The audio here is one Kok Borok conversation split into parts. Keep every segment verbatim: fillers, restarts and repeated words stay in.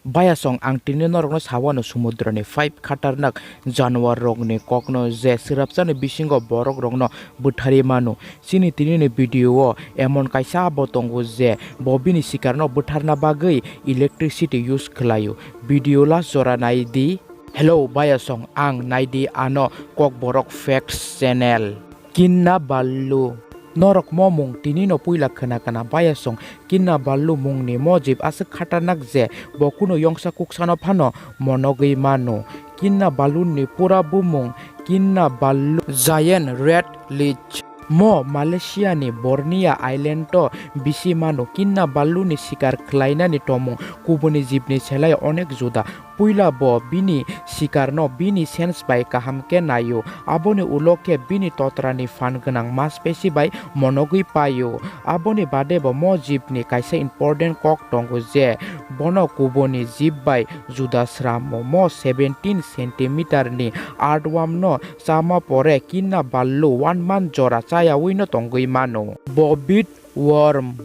Bayasong, ang tini norokno sawano sumudroni five khatarnak januar rokni kokno, je swrapsani bisingo borok rokno bwtharwi mano. Chini tinini video o emon kaisa bo tongo je bo bini sikarno bwtharna bagwi electricity use khlaio. Video last jora nai di. Hello Bayasong, ang nai di ano Kokborok Facts channel. Kinnaballu. Norok mo mung tini no puila khna khna Bayasong, Kinnaballu mungni mo jib aswk khatarnak je bo kuno yongsa kuksano phano monogwi mano. Kinnaballuni pura bumung Kinnaballu Giant Red Lich. Mo Malaysia ni Borneo Island o bisi mano. Kinnaballuni sikar khlainani tomung kubuni jibni selai onek juda. Puila bo bini sikarno bini sense bai kaham khe naio, aboni ulo khe bini totrani phan gwnang mas pesi bai monogwi paio. Aboni bade bo mo jibni kaisa important kok tongo je bono kubuni jib bai juda sramo. Mo seventeen centimeter ni earthworm no chama pore Kinnaballu one month jora chayawi no tongwi mano. Bobbit worm.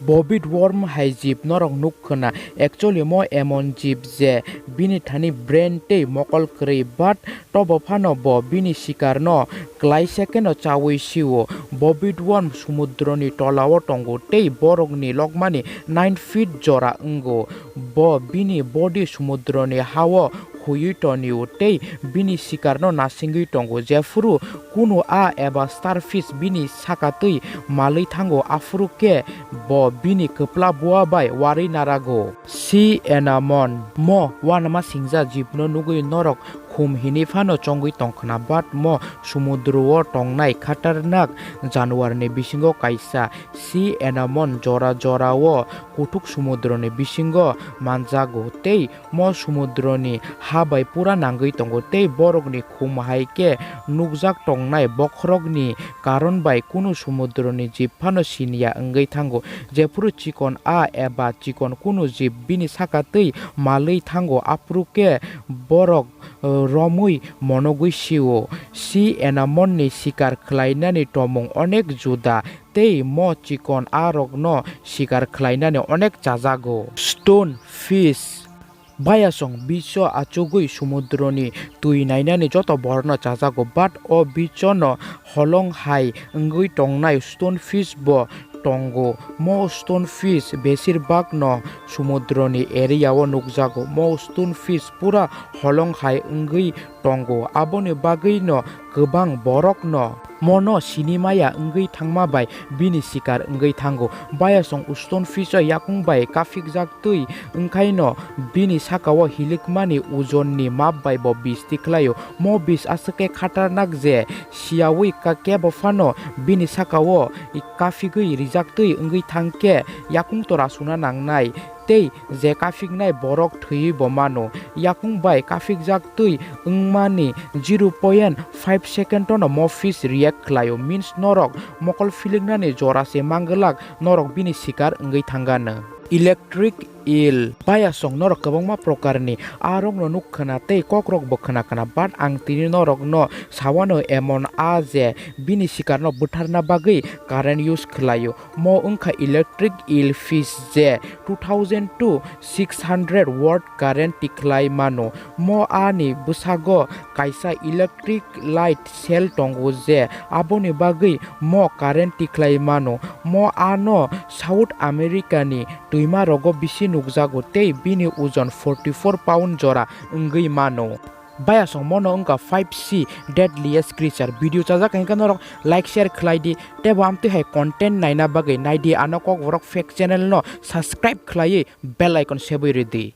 Bobbit worm hai jib norok nuk khna. Actually mo emon jib je bini thani brain tei mokol kwrwi, but tobo phano bo bini sikarno kwlai second o chawi sio. Bobbit worm sumudroni tolao tongo tei borokni lokmani nine feet jora wngo. Bo bini body sumudroni hao khuiwi tonio tei bini sikarno nasingwi tongo. Jephuru kunu a eba starfish bini saka twi malwi thango, aphuru khe bo bini kwpla bua bai warwi narago. Sea anemone. Mo uanama singja jibno nugwi norok khum hinwi phano chongwi tongkhna, but mo sumudro o tongnai khatarnak januarni bisingo kaisa. Sea anemone jora jorao kuthuk sumudroni bisingo manjago tei mo sumudroni ha bai pura nangwi tongo tei borokni khum hai khe nukjak tongnai bokhorokni karon bai kunu sumudroni jib phano siniya wngwi thango. Jephuru chikon a eba chikon kunu jib bini saka twi malwi thango, aphuru khe borok, eh, romwi monogwi sio. Sea anemone ni sikar khlainani tomung onek juda. Tei mo chikon a rokno sikar khlainani onek chajago. Stone fish. Bayasong beach o achugwi sumudroni twi nainani joto borokno chajago, but o beach o no holong hai wngwi tongnai stone fish bo tongo. Mo stone fish besir bak no sumudroni area o nukjago. Mo stone fish pura holong hai wngwi tongo. Aboni bagwi no kwbang borok no mono sinimaya wngwi thangma bai bini sikar wngwi thango. Bayasong stone fish o yakung bai kaphikjak twi wngkhaino bini sakao hilikmani ujonni map bai bo bisti khlaio. Mo bis aswk khe khatarnak je siyawi ka kebo phano bini sakao kaphigwi rijak twi wngwi thang khe yakung tora suna nangnai. Tei je kaphiknai borok thwiwi bo mano. Yakung bai kaphikjak twi wngmani zero point five second no mo fish react khlaio, means norok mokol philiknani jora se manglak, norok bini sikar wngwi thangano. Electric eel. Bayasong norok kwbangma prokarni a rokno nuk khna tei kok rok bo khna khna, but ang tini norokno sawano emon a je bini sikarno bwtharna bagwi current use khlaio. Mo wngkha electric eel fish je two thousand to six hundred watt current tikhlai mano. Mo ani bwsago kaisa electric light cell tongo je aboni bagwi mo current tikhlai mano. Mo ano South America ni twima rogo bisi nukjago tei bini ojon forty four pound jora wngwi mano. Bayasong mono wngkha five C deadliest creature. Video chajak hingkhe norok like share khlai di, tei bo amtwi hai content naina bagwi nai di ano Kokborok Facts channel no subscribe khlaiwi bell icon sebwi rw di.